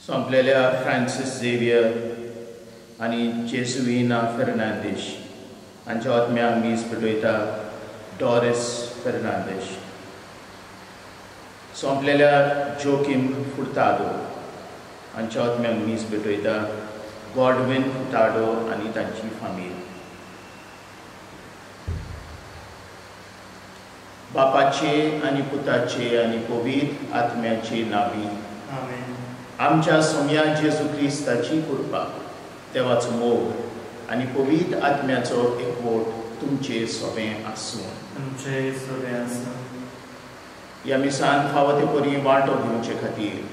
सोंपलेल्या Francis Xavier आनी जेसुविना फेर्नांदीश हांच्या आत्म्यांक मीस भेटयता Doris Fernandes. सोंपलेल्या Joaquim Furtado हांच्या आत्म्यांक मीस भेटयता गॉडविन फुर्तादो आनी तांची फामील. बापाचे आनी पुताचे आनी पवित्र आत्म्याचे नांवी आमेन. आमच्या सोम्या जेजू क्रिस्ताची कृपा, देवाचो मोग आनी पवित्र आत्म्याचो एकवट तुमचे सोबें आसूं. तुमचे सोबें आसूं. ह्या मिसान फावो ते परी वांटो घेवचे खातीर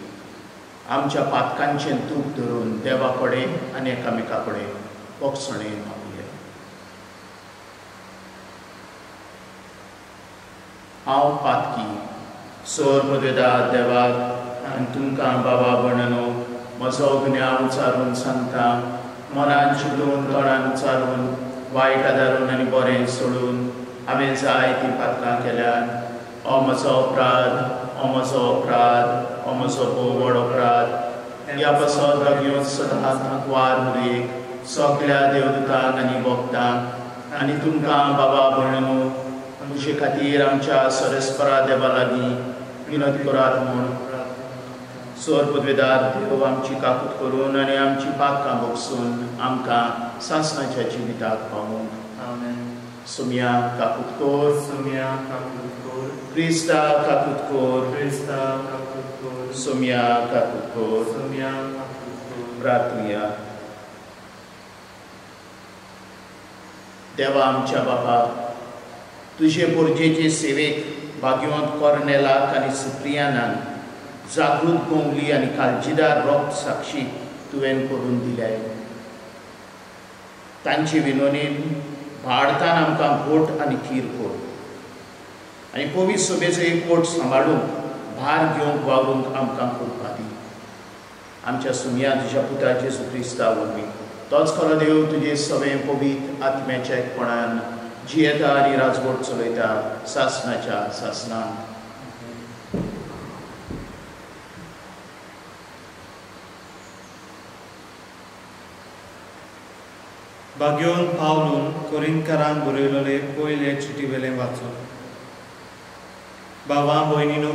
आमच्या पातकांचें दूख धरून देवा कडेन आनी एकामेका कडेन भोगसणें मागुया. हांव पातकी सोर मुदेदा देवाक आनी तुमकां बाबा भणनो म्हजो गुन्यांव उचारून सांगता. मनान चिंतून तोंडान उचारून वायट आदारून आनी बरें सोडून हांवें जाय तीं पातकां केल्यान. हो म्हजो अपराध, हो म्हजो अपराध, हो म्हजो भोव व्हड अपराध. ह्या पासत भाग्योन सदांच वार मुरेक सगल्या देवदूतांक आनी भक्तांक आनी तुमकां बाबा भणनो म्हजे खातीर आमच्या सरेस्परा देवा लागीं विनोद करात म्हूण. सोर पदवेदार देव आमची काकूत करून आनी आमची पातकां भोगसून आमकां सासणाच्या जिविताक पावूंक. सोम्या काकूत कोर. सोम्या काकूत कोर. क्रिस्ता काकूत कोर. क्रिस्ता काकूत कोर. सोम्या काकूत कोर. सोम्या काकूत कोर. प्रार्थुया. देवा आमच्या बापा, तुजे पोरजेचे सेवेक भाग्यवंत कॉर्नेलाक आनी सुप्रियानाक जागृत गोंगली आनी काळजीदार रोग साक्षी तुवें करून दिल्याय. तांचे विनोनीन भारतान आमकां घोट आनी खीर कोर आनी पवित्र सभेचो एकवट सांबाळूंक भार घेवंक वावरूंक आमकां कृपा दी. आमच्या सुमया तुज्या पुता जेजू क्रिस्ता वरवीं तोच खरो देव तुजे सवें पवित्र आत्म्याच्या एकपणान जियेता आनी राजवट चलयता सासणाच्या सासणाक. भाग्योन पावलून कोरिंतकारांक बरयलोले पयले चिटी वेलें वाचून. बाबा भयणीनो,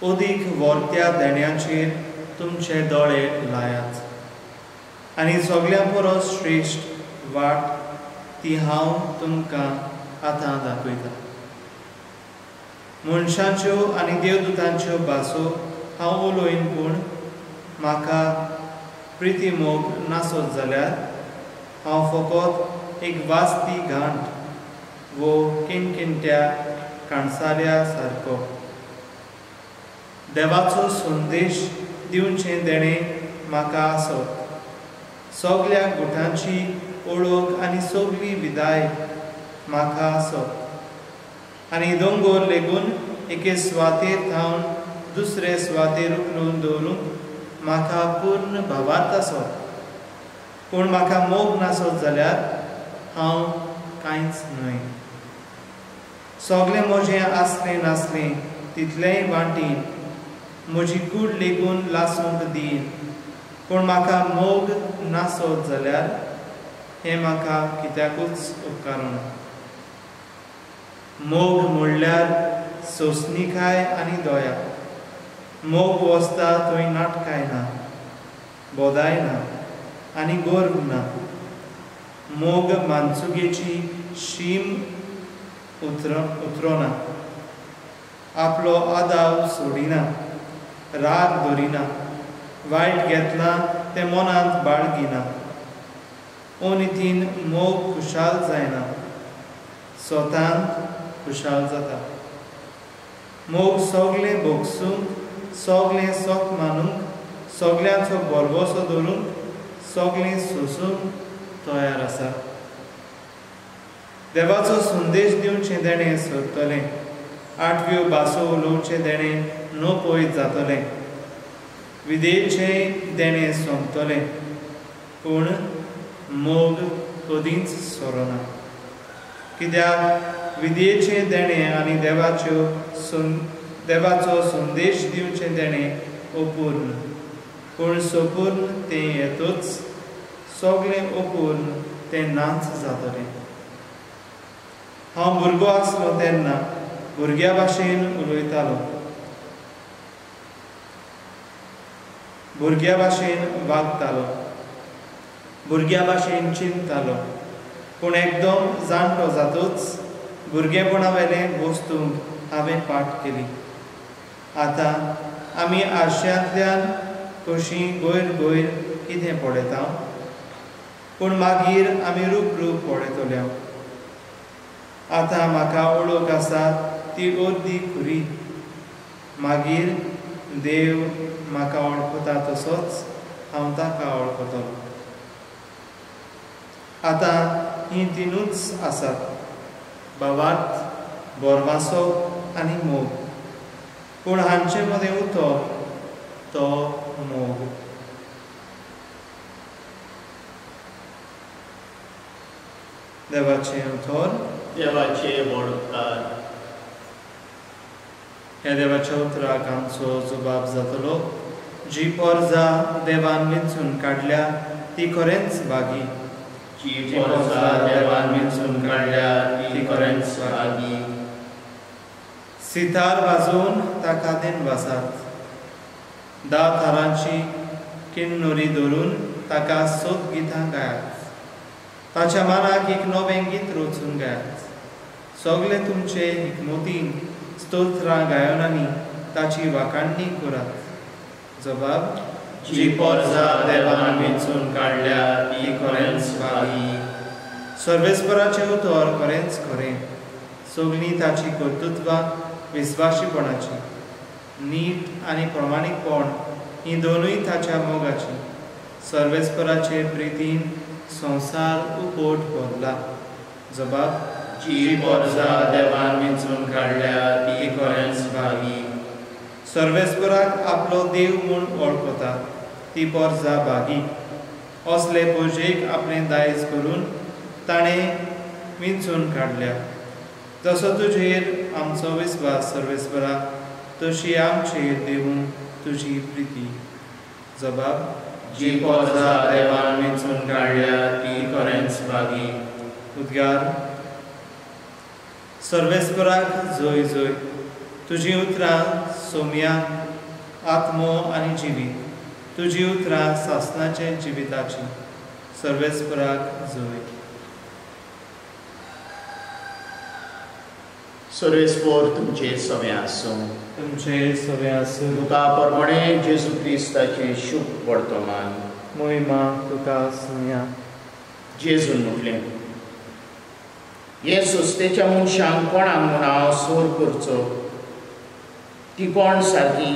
अदीक वर्त्या देण्याचेर तुमचे दोळे लायात आनी सगळ्यां परस श्रेश्ठ वाट ती हांव तुमकां आतां दाखयता. मनशाच्यो आनी देवदूतांच्यो भासो हांव उलयन, पूण म्हाका प्रिती मोग नासत जाल्यार हांव फकत एक वाजती घांट वो किणकिणट्या काणसाऱ्या सारको. देवाचो संदेश दिवचें देणें म्हाका आसत, सगल्या गुटांची ओळख आनी सगली विदाय म्हाका आसत आनी दोंगोर लेगून एके सुवातेर थावन दुसरे सुवातेर उखलून दवरूंक म्हाका पूर्ण भावार्थ आसत, पूण म्हाका मोग नासत जाल्यार हांव कांयच न्हय. सगळें म्हजें आसलें नासलें तितलेंय वांटीन, म्हजी कूड लेगून लासूंक दीन, पूण म्हाका मोग नासत जाल्यार हें म्हाका कित्याकूच उपकारना. मोग म्हणल्यार सोंसणीकाय आनी दया. मोग वसता थंय नाटकाय ना, बोदाय ना आनी गर्व ना. मोग मानसुगेची शीम उतरना, आपलो आदाव सोडिना, राग धरिना, वायट घेतलां तें मनांत बाळगिना. अनितीन मोग खुशाल जायना, स्वतांत खुशाल जाता. मोग सगळें भोगसूंक, सगळें सोक मानूंक, सगळ्यांचो भरवसो धरूंक, सगळें सोसूंक तयार आसा. देवाचो संदेश दिवचें देणें सोदतलें, आठव्यो भासो उलोवचें देणें नो जातलें, विदेचें देणें सोंपतलें, पूण मोग कदींच सोरना. कित्याक विद्येचें देणें आनी देवाचो संदेश दिवचें देणें अपूर्ण. पूण सोपूर्ण तें येतूच सगळें अपूर्ण तें नाच जातलें. हांव भुरगो आसलो तेन्ना भुरग्या भाशेन उलयतालो, भुरग्या भाशेन वागतालो, भुरग्या भाशेन चिंततालो. पूण एकदम जाणटो जातूच भुरगेपणा वेले वस्तूंक हांवें पाठ केली. आतां आमी आरशांतल्यान कशी गोयर गोयर कितें पळयता, पूण मागीर आमी रूप रूप पळयतले. आतां म्हाका ओळख आसा ती अर्दी खुरी, मागीर देव म्हाका वळखता तसोच हांव ताका वळखतलो. आतां हीं तिनूच आसात, भावार्थ, बोरवासो आनी मोग. पूण हांचे मदें उतो तो मोग. देवाचें उतर. देवाचे व्हड उपकार. ह्या देवाच्या उतराक आमचो जबाब जातलो. जी पोरजा देवान विंचून काडल्या ती खरेंच भागी. जी पोरजा देवान विंचून काडल्या ती खरेंच भागी. सितार वाजोवन ताका दिनवासात, 10 थारांची किन्नोरी धरून ताका सोद गितां गायात. ताच्या मानाक एक नवें गीत रचून गायात. सगळे तुमचे हिकमतीन स्तोत्रां गायनांनी ताची वाखाणणी करात. जबाब. जी पोरजा देवान विंचून काडल्या ती खरेंच भागी. सर्वेस्पराचें उतर खरेंच खरें, सगळीं ताची कर्तृत्वां विस्वाशीपणाची, नीट आनी प्रमाणीकपण हीं दोनूय ताच्या मोगाची. सर्वेस्पराचे प्रितीन संवसार उपोट भरला. जबाब. जी पोरजा देवान विंचून काडल्या ती खरेंच भागी. सर्वेस्पराक आपलो देव म्हूण वळखता ती पोरजा भागी. असले पोरजेक आपलें दायज करून ताणें विंचून काडल्या. जसो तुजेर आमचो विस्वास सर्वेस्परा, तशी आमचेर देवून तुजी प्रिती. जबाब. जी पोरजा देवान विंचून काडल्या ती खरेंच भागी. उद्गार. सर्वेस्पराक जोय जोय. तुजी उतरां सोम्या आत्मो आनी जिवीत, तुजी उतरां सासणाचें जिविताची. सर्वेस्पराक जोय. सर्वेस्पर तुमचे सवे आसूं. तुमचे सवे आसूं. तुका परमणे जेजू क्रिस्ताचें शुभ वर्तमान. मोहिमा तुका आसुया. जेजून म्हटलें, हे सुस्तेच्या मनशांक कोणाक म्हूण हांव सोर करचो? ती कोण सारकी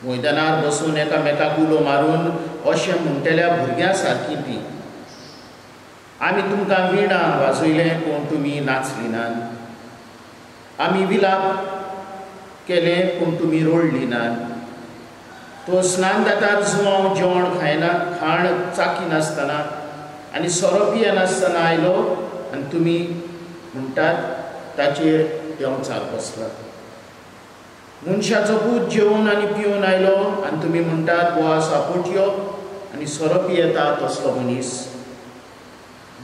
मैदानार बसून एकामेकाक उलो मारून अशें म्हणटल्या भुरग्यां सारकी ती. आमी तुमकां विणा वाजयलें पूण तुमी नाचली नात, आमी विलाप केलें पूण तुमी रडली नात. तो स्नान जाता जुवांव जेवण खायना, खाण चाकी नासतना आनी सोरो पियेनासतना आयलो आनी तुमी म्हणटात ताचेर देंवचार बसला. मनशाचो पूत जेवन आनी पिवन आयलो आनी तुमी म्हणटात हो आसा पोटयो आनी सोरो पियेता तसलो मनीस,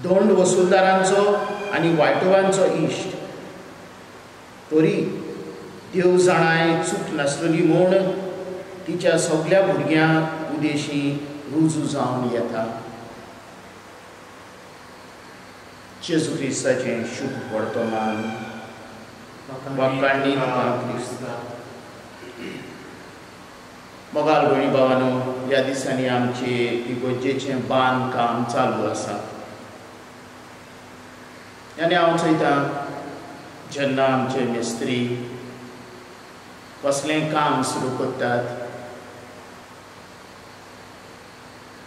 दोंड वसुलदारांचो आनी वायटोवांचो इश्ट. तरी देव जाणाय चूक नासलेली म्हूण तिच्या सगल्या भुरग्यांक उदेशी रुजू जावन येता. जेजू क्रिस्ताचें शुभ वर्तमान. वाखाणणी तुका क्रिस्ता. मोगाल भयणी भावानो, ह्या दिसांनी आमचे इगर्जेचें बांदकाम चालू आसा आनी हांव चोयतां जेन्ना आमचे मिस्त्री कसलें काम सुरू करतात,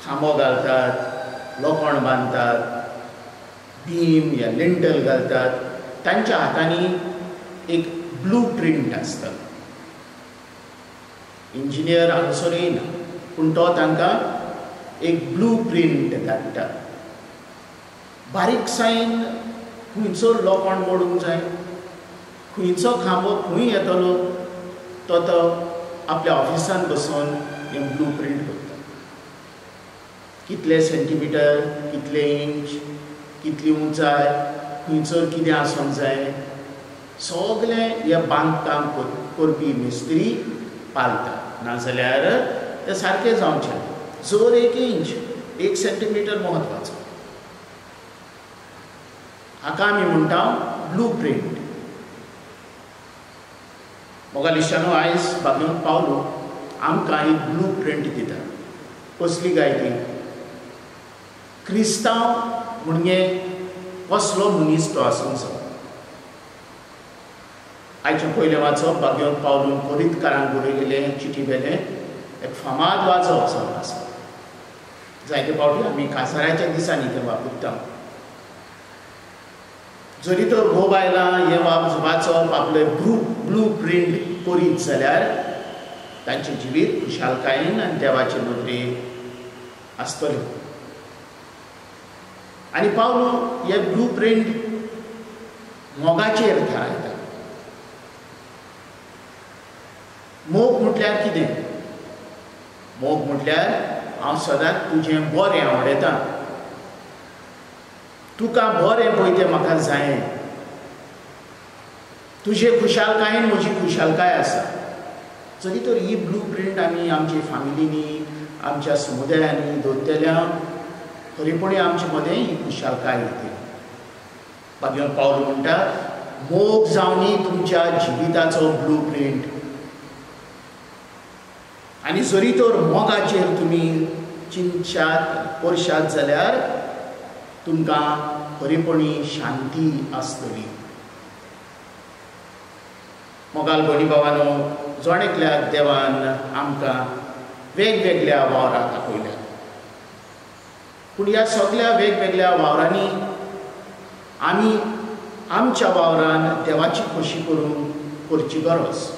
खांबो घालतात, लोखण बांदतात, बीम या लिंटल घालतात, तांच्या हातांनी एक ब्लू प्रिंट आसता. इंजिनियर हांगासर येयना पूण तो तांकां एक ब्लू प्रिंट धाडटा. बारीकसायेन खंयचो लोखण मोडूंक जाय, खंयचो खांबो खंय येतलो, तो तो आपल्या ऑफिसान बसून हें ब्लू प्रिंट करता. कितले सेंटीमिटर, कितले इंच, कितली उंचाय, खंयसर कितें आसूंक जाय, सगळें हें बांदकाम करपी मिस्त्री पालता. नाजाल्यार तें सारकें जावचें. जर एक इंच, एक सेंटीमिटर म्हत्वाचो. हाका आमी म्हणटा ब्लू प्रिंट. मोगालिशानो, आयज बागेवन पावलो आमकां एक ब्लू प्रिंट दिता. कसली काय ती? क्रिस्तांव म्हणजे कसलो मनीस तो आसूंक जाय. आयचें पयलें वाचप बागेवन पावलून कोरिंतकारांक बरयलेलें चिटी वेलें एक फामाद वाचप जावन आसा. जायते फावटी आमी कासाराच्या दिसांनी तें वापरता. जरी तर घोव बायलां हें वाचप आपलें ब्लू प्रिंट करीत जाल्यार तांचें जिवीत खुशालकायेन आनी देवाचे नदरेक आसतलें. आनी पावलू हें ब्लू प्रिंट मोगाचेर थारायता. मोग म्हटल्यार कितें? मोग म्हटल्यार हांव सदांच तुजें बरें आवडयता, तुका बरें पळय तें म्हाका जायें, तुजे खुशालकायेन म्हजी खुशालकाय आसा. जरी तर ही ब्लू प्रिंट आमी आमचे फामिलींनी, आमच्या समुदायांनी दवरतल्या, खरेपणी आमचे मदें ही खुशालकाय येतली. बागेवन पावल म्हणटा, मोग जावनी तुमच्या जिविताचो ब्लू प्रिंट. आनी जरी तर मोगाचेर तुमी चिंतशात करशात जाल्यार तुमकां खरेपणी शांती आसतली. मोगाल भयणी भावानो, जण एकल्याक देवान आमकां वेगवेगळ्या वावराक आपयल्या. पूण ह्या सगळ्या वेगवेगळ्या वावरांनी आमी आमच्या वावरान देवाची खोशी करूंक करची गरज.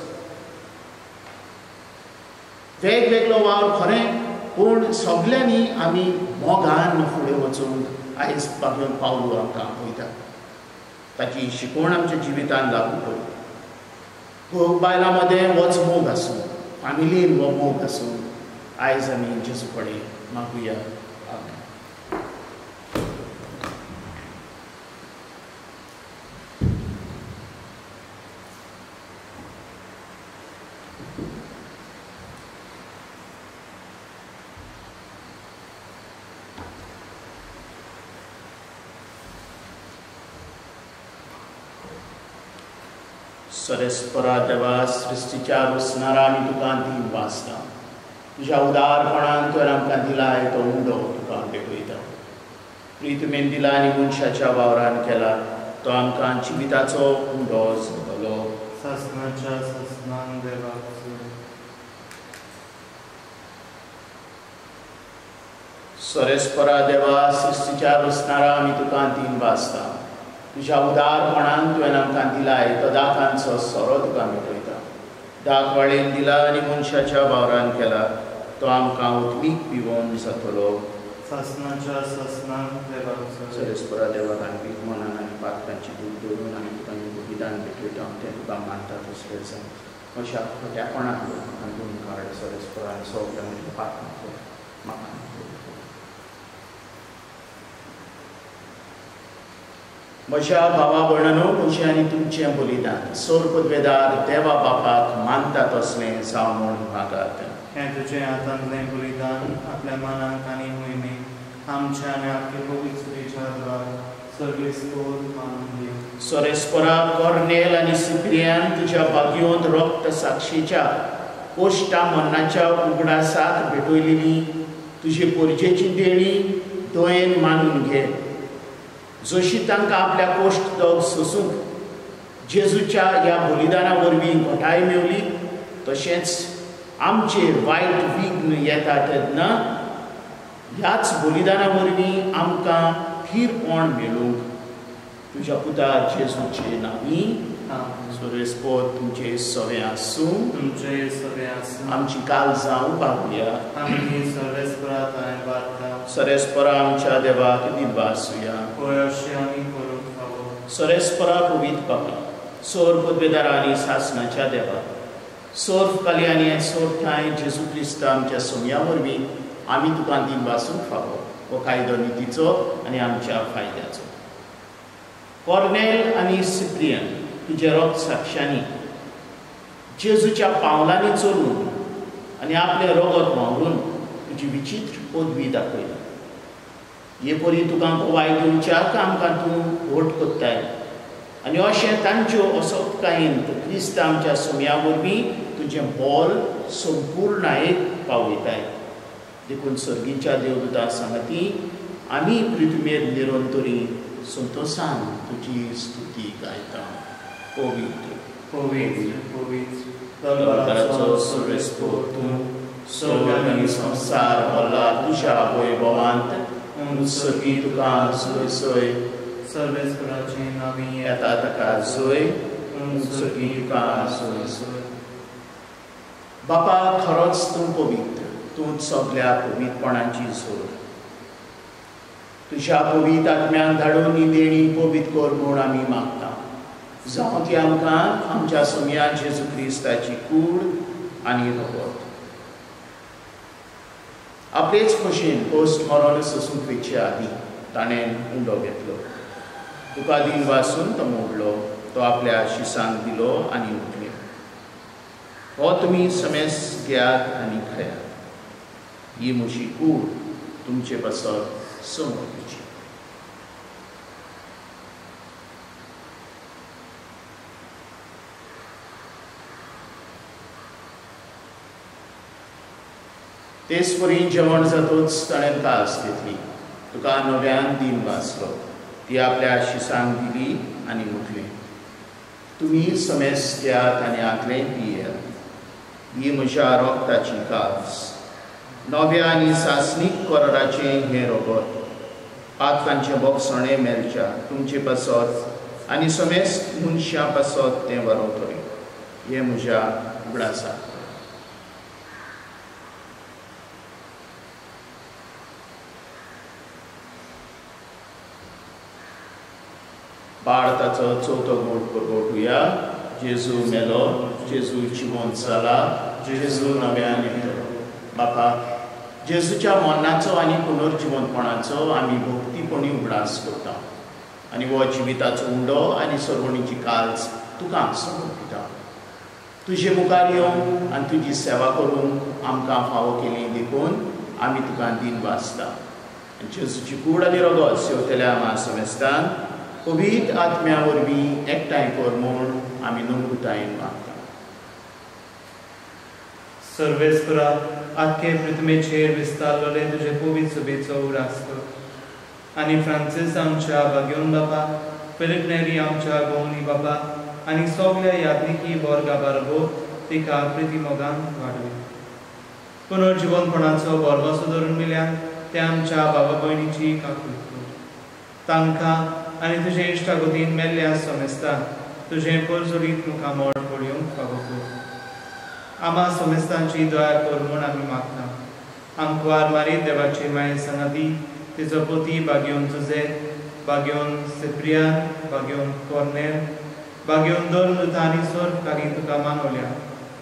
वेगवेगळो वावर खरें, पूण सगळ्यांनी आमी मोगान फुडें वचूंक आयज बागेवन पावलू आमकां आपयता. ताची शिकवण आमच्या जिवितान लागू करूं. घोव बायलां मदें होच मोग आसूं, फामिलीन हो मोग आसूं. आयज आमी जेजू कडेन मागुया. आमेन. सरेस्परा देवा, सृश्टीच्या रचणारा आमी तुका दीन वाचता. तुज्या उदारपणान तुवें आमकां दिलाय तो उंडो तुका भेटयता. प्रितमेन दिला आनी मनशाच्या वावरान केला तो आमकां जिविताचो उंडो जातलो. सासणाच्या सासणान देवाक. सरेस्परा देवा, सृश्टीच्या रचणारा आमी तुका दीन वाचता. तुज्या उदारपणान तुवें आमकां दिलाय तो दाकांचो सोरो तुका मेळयता. दाक वाळेन दिला आनी मनशाच्या वावरान केला तो आमकां उत्मीक पिवोवन जातलो. सासणाच्या सासणान देवाक. सरेस्परा देवाक आनी मनान आनी पातकांची दूख दवरून आमी तुका बलिदान भेटयता. तें तुका मानता तसलें जावं. अशा खोट्यापणाक म्हाका गुण काड सरेस्परा, आनी सगळ्या म्हज्या पातकांचो म्हाका. म्हज्या भावा भयणांनो, म्हजें आनी तुमचें बलिदान सोर पदवेदार देवा बापाक मानता तसलें जावं म्हूण मागात. हें तुजें हातांतलें बलिदान आपल्या मनाक आनी मोहिमेक आमच्या आनी आपले पवित्र सर्वेस्पोर मानून दी. सोरेस्परा, कॉर्नेल आनी सिप्रियान तुज्या बागयोंत रक्त साक्षीच्या कोश्टा मरणाच्या उगडासाक भेटयलेली तुजे पोरजेची देणी दयेन मानून घे. जशी तांकां आपल्या कोश्ट दोग सोसूंक जेजूच्या ह्या बलिदाना वरवीं घटाय मेवली, तशेंच आमचेर वायट विघ्न येता तेन्ना ह्याच बलिदाना वरवीं आमकां थीरपण मेळूंक तुज्या पुता जेजूचे नांवी. सोरेस्पोत तुमचे सवें आसूं. तुमचे सवें आसूं. आमची काळजां उबारुया. आमी सर्वेस्परा थंय वारता. सरेस्परा आमच्या देवाक दिलवा आसुया. पळय अशें आमी करूंक फावो. सरेस्परा पवित्र बाबा, सोर पदवेदारा आनी सासणाच्या देवा, सोर्फ कल्याणी सोर ठांय जेजू क्रिस्त आमच्या सोम्या वरवीं आमी तुका दिन वासूंक फावो हो कायदो नितीचो आनी आमच्या फायद्याचो। कॉर्नेल आनी सिप्रियन तुज्या रोग साक्षांनी जेजूच्या पावलांनी चलून आनी आपलें रोगत वावरून तुजी विचित्र पदवी दाखयली। हे परी तुका गवाय दिवच्याक आमकां तूं वोट कोत्ताय आनी अशें तांच्यो असोकायेन तूं क्रिस्त आमच्या सोम्या वरवीं तुजें बोल संपुर्णायेक पावयताय। देखून सर्गीच्या देवदूता सांगती आमी पृथ्वीर निरंतरी संतोसान तुजी स्तुती गायता। पवित्र पवित्र पवित्र तलवाराचो सर्वेस्पोर तूं स्वर्ग आनी संवसार भरला तुज्या वैभवांत सर्गी तुका सोय सोय सर्वेस्पराचें नांव येता ताका जोय सर्गी तुका सोय सोय। बापा खरोच तूं पवित्र, तूं सगल्या पवित्रपणाची जोड। तुज्या पवित्र आत्म्यान धाडून ही देणी पवित्र कर म्हूण आमी मागता। जावं ती आमकां आमच्या सोम्या जेजू क्रिस्ताची कूड आनी रगत। आपलेच खोशेन पोस्ट मरण सोसूंक वयचे आदीं ताणें उंडो घेतलो, तुका दिन वासून तो मोडलो, तो आपल्या शिसांक दिलो आनी उठले, हो तुमी समेस घेयात आनी खायात, ही म्हजी कूड तुमचे पासत समर्पिची। तेच परी जेवण जातूच ताणें कास घेतली, तुका नव्यान दिन वाचलो, ती आपल्या शिसांक दिली आनी म्हटलें, तुमी समेस घेयात आनी आंतलें पियेयात, ही म्हज्या रोगताची कास, नव्या आनी सासणीक कराराचें हें रोगत, पातकांचें बोगसणें मेळच्या तुमचे पासत आनी समेस्त मनशां पासत तें वरवतलें, हें म्हज्या उगडासा। भारताचो चवथो गोट परगटुया। जेजू मेलो, जेजू जिवंत जाला, जेजू नव्यान येतलो। बापा जेजूच्या मरणाचो आनी पुनर्जिवंतपणाचो आमी भक्तीपणी उगडास करता आनी हो जिविताचो उंडो आनी सर्वणीची काल्स तुका समर्पिता। तुजे मुखार येवंक आनी तुजी सेवा करूंक आमकां फावो केली देखून आमी तुका दिन वाचता। जेजूची कूड आनी रगत सेवतल्या आमा समेस्तान पवित्र आत्म्या वरवीं एकठांय कर म्हूण आमी नम्रतायेन मागता। सर्वेस्परा आख्खे पृथ्वीचेर विस्तारलेले तुजे पवित्र सभेचो उगडास कर आनी फ्रांसीस आमच्या बागेवन बाबा, फिलीप नेरी आमच्या गोवनी बाबा आनी सगल्या याज्ञिकी वर्गा बारबो तिका प्रिती मोगान वाडय। पुनर्जिवनपणाचो भरवसो धरून मिल्यान ते आमच्या बाबा भयणीची काकूट कर, तांकां आनी तुजे इश्टागतीन मेल्ल्या समेस्तान तुजें परजोडीत मुखामळ पळोवंक फावो कर। आमा समेस्तांची दया कर म्हूण आमी मागता। आमकां मारीत देवाची माये सांगाती तिजो पती बागेवन जुजे, बागेवन सिप्रियान, बागेवन कॉर्नेल, बागेवन दोन दुता आनी सोर्फकारी तुका मानवल्या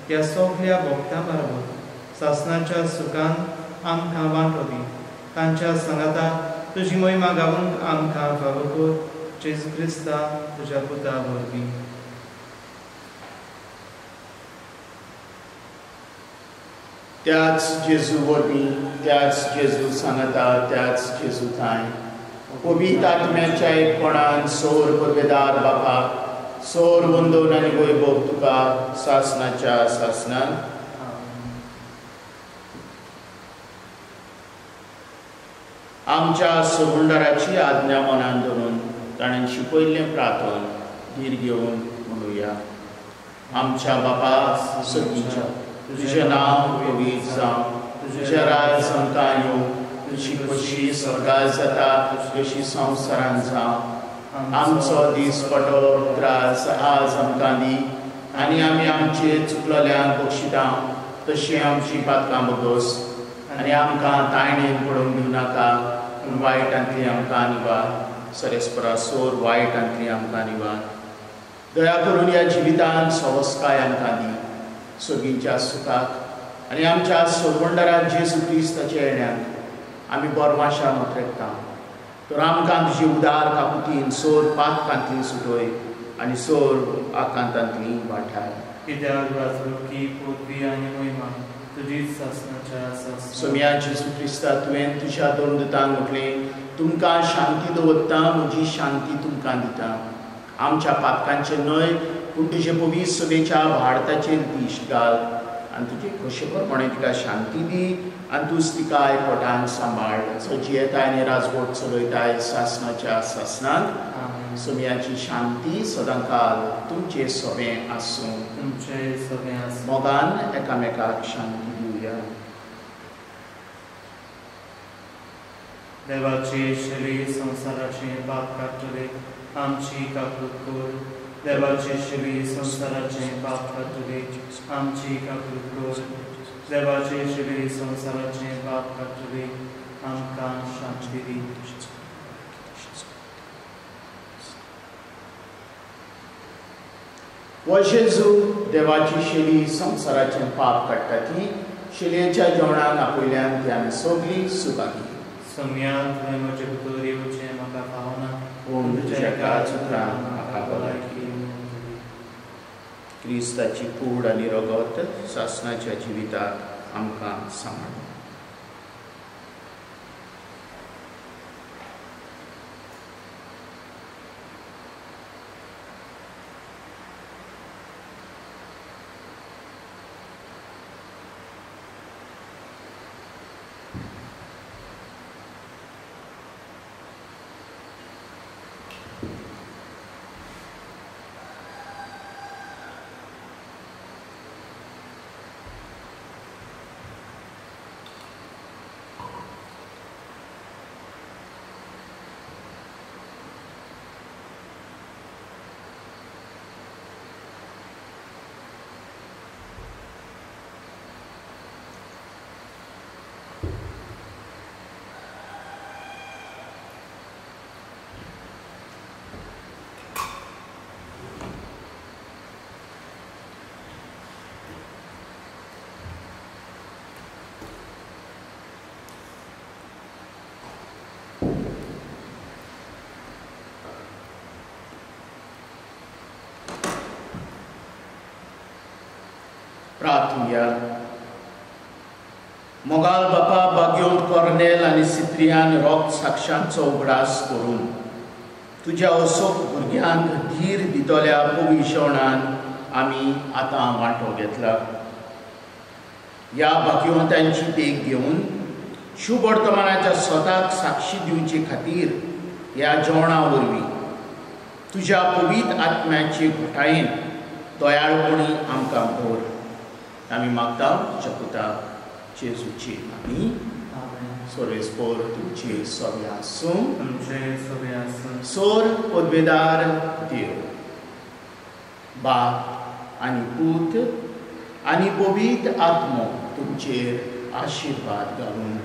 त्या सगल्या भक्तां बरोबर सासनाच्या सुखान आमकां वांटो दी। तांच्या सांगाता तुजी महिमा गावंक आमकां फावो कर, जेजू क्रिस्ता तुज्या पुता वरवीं। त्याच जेजू वरवीं, त्याच जेजू सांगता, त्याच जेजू ठांय पवित्र आत्म्याच्या एकपणान सोर पदवेदार बापा, सोर वंदन आनी वैभव तुका सासनाच्या सासनान। आमच्या सगुंडाराची आज्ञा मनान धरून ताणें शिकयल्लें प्रार्थन धीर घेवन म्हणुया। आमच्या बापा सर्गीच्या, तुजें नांव पवित्र जावं, तुजें राज आमकां येवं, तुजी खोशी स्वर्गार जाता तशी संवसारान जावं। आमचो दीसपटो त्रास आज आमकां दी आनी आमी आमचे चुकलेल्यांक बक्षिता तशी आमची पातकां बगोस आनी आमकां तायणेन पडोवंक दिवं नाका, पूण वायटांतली आमकां निवार। सरेस्परा सोर वायटांतली आमकां निवार। दया करून ह्या जिवितांत सवस्काय आमकां दी, सोगींच्या सुखाक आनी आमच्या सोरवंडरा जेजू क्रिस्ताच्या येण्याक आमी बोरमाशान उतरेता. तर आमकां तुजी उदार काकुतीन सोर पातकांतली सुटय आनी सोर आकांतांतली वाठाय. कित्याक राजवटकी पदवी आनी महिमा तुजीच सासणाच्या सासणाक. सोम्या जेजू क्रिस्ता, तुवें तुज्या दोन दुतांक म्हटलें, तुमकां शांती दवरता, म्हजी शांती तुमकां दिता. आमच्या पातकांचें न्हय पूण तुजे पवित्र सभेच्या भारताचेर दिश्ट घाल आनी तुजे खोशे प्रमाणे तिका शांती दी आनी तूंच तिका एकवटान सांबाळ, जो जियेताय आनी राजवट चलयताय सासणाच्या सासणाक. सोम्याची शांती सदांकाल तुमचे सोबें आसूं. तुमचे सोबें आसूं. मोगान एकामेकाक शांती दिवया. देवाची शरी संवसाराचें पाप काडटले आमची काकूत कर. देवाची शरी संवसाराचें पाप काडटले आमची काकूत कर. देवाची शरी संवसाराचें पाप काडटले आमकां शांती दी. हो जेजू देवाची शेली संवसाराचें पाप काडटा ती शेलयेच्या जेवणाक आपयल्यान ती आमी सगळीं सुखागी. सोम्या, तुवें म्हजे भितर येवचें म्हाका फावना, पूण तुज्या एकाच उतरान म्हाका भलायकी. क्रिस्ताची कूड आनी रगत सासणाच्या जिविताक आमकां सांबाळ. प्रार्थुया. मोगाल बापा, बाग्योंत कॉर्नेल आनी सिप्रियान रोग साक्षांचो उगडास करून तुज्या असोक भुरग्यांक धीर दितल्या पवित्र जेवणान आमी आतां वांटो घेतला. ह्या भाग्यवंतांची देख घेवन शुभवर्तमानाच्या स्वताक साक्षी दिवचे खातीर ह्या जेवणा वरवीं तुज्या पवित्र आत्म्याचे घटायेन दयाळपणी आमकां भर. आमी मागता तुज्या पुता जेजूची आमी. सोरेस्पोर तुमचे सोबे आसूं. तुमचे सोबे आसूं. सोर पदवेदार देव बाप आनी पूत आनी पवित्र आत्मो तुमचेर आशिर्वाद घालून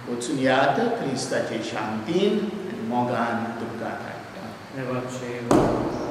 वचून यात क्रिस्ताचे शांतीन आनी मोगान तुमकां धाडटा. देवाचे.